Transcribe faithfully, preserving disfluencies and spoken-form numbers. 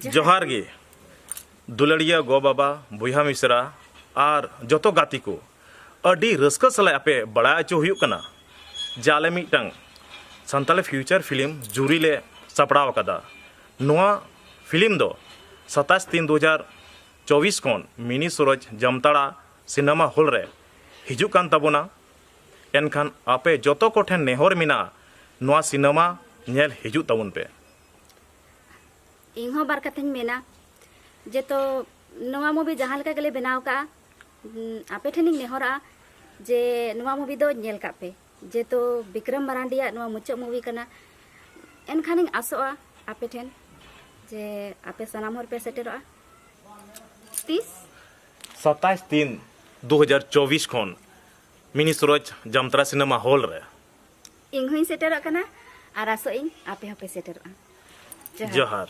ᱡᱚᱦᱟᱨ ᱜᱮ ᱫᱩᱞᱟᱹᱲᱤᱭᱟᱹ ᱜᱚ ᱵᱟᱵᱟ, ᱵᱚᱭᱦᱟ ᱢᱤᱥᱨᱟ ᱟᱨ ᱡᱚᱛᱚ ᱜᱟᱛᱮ ᱠᱚ᱾ ᱟᱹᱰᱤ ᱨᱟᱹᱥᱠᱟᱹ ᱥᱟᱞᱟᱜ ᱟᱯᱮ ᱵᱟᱲᱟᱭ ᱦᱚᱪᱚ ᱦᱩᱭᱩᱜ ᱠᱟᱱᱟ ᱡᱮ ᱟᱞᱮ ᱢᱤᱫᱴᱟᱝ ᱥᱟᱱᱛᱟᱲᱤ ᱯᱷᱤᱭᱩᱪᱟᱨ ᱯᱷᱤᱞᱢ ᱡᱩᱨᱤ ᱞᱮ ᱥᱟᱯᱲᱟᱣ ᱟᱠᱟᱫᱟ᱾ ᱱᱚᱣᱟ ᱯᱷᱤᱞᱢ ᱫᱚ ᱥᱟᱛᱟᱥ ᱛᱤᱱ ᱫᱩ ᱦᱟᱡᱟᱨ ᱪᱚᱵᱵᱤᱥ ᱠᱷᱚᱱ ᱢᱤᱱᱤ ᱥᱩᱨᱚᱡᱽ ᱡᱟᱢᱛᱟᱲᱟ ᱥᱤᱱᱮᱢᱟ ᱦᱚᱞ ᱨᱮ ᱦᱤᱡᱩᱜ ᱠᱟᱱ ᱛᱟᱵᱚᱱᱟ᱾ ᱮᱱᱠᱷᱟᱱ ᱟᱯᱮ ᱡᱚᱛᱚ ᱠᱚᱴᱷᱮᱱ ᱱᱮᱦᱚᱨ ᱢᱮᱱᱟᱜᱼᱟ, ᱱᱚᱣᱟ ᱥᱤᱱᱮᱢᱟ ᱧᱮᱞ ᱦᱤᱡᱩᱜ ᱛᱟᱵᱚᱱ ᱯᱮ᱾ ᱤᱧ ᱦᱚᱸ ᱵᱟᱨ ᱠᱟᱛᱷᱟᱧ ᱢᱮᱱᱟ, ᱡᱮᱛᱚ ᱱᱚᱣᱟ movie ᱡᱟᱦᱟᱸ ᱞᱮᱠᱟ ᱜᱮᱞᱮ ᱵᱮᱱᱟᱣ ᱠᱟᱜᱼᱟ, ᱩᱸ, ᱟᱯᱮ ᱴᱷᱮᱱᱤᱧ ᱱᱮᱦᱚᱨᱚᱜᱼᱟ ᱡᱮ ᱱᱚᱣᱟ movie ᱫᱚ ᱧᱮᱞ ᱠᱟᱜ ᱯᱮ᱾ ᱡᱮᱛᱚ ᱵᱤᱠᱨᱚᱢ ᱢᱟᱨᱟᱱᱰᱤᱭᱟᱜ ᱱᱚᱣᱟ ᱢᱩᱪᱟᱹᱫ movie ᱠᱟᱱᱟ, ᱮᱱᱠᱷᱟᱱᱤᱧ ᱟᱥᱚᱜᱼᱟ ᱟᱯᱮ ᱴᱷᱮᱱ ᱡᱮ ᱟᱯᱮ ᱥᱟᱱᱟᱢ ᱦᱚᱲ ᱯᱮ ᱥᱮᱴᱮᱨᱚᱜᱼᱟ᱾ ᱛᱤᱥ? ᱥᱟᱛᱟᱥ ᱛᱤᱱ ᱫᱩ ᱦᱟᱡᱟᱨ ᱪᱚᱵᱵᱤᱥ ᱠᱷᱚᱱ ᱢᱤᱱᱤ ᱥᱩᱨᱚᱡᱽ ᱡᱟᱢᱛᱟᱲᱟ ᱥᱤᱱᱮᱢᱟ ᱦᱚᱞ ᱨᱮ᱾ ᱤᱧ ᱦᱚᱸᱧ ᱥᱮᱴᱮᱨᱚᱜ ᱠᱟᱱᱟ ᱟᱨ ᱟᱥᱚᱜ ᱤᱧ ᱟᱯᱮ ᱦᱚᱸᱯᱮ ᱥᱮᱴᱮᱨᱚᱜᱼᱟ᱾ ᱡᱚᱦᱟᱨ᱾ ᱡᱚᱦᱟᱨ᱾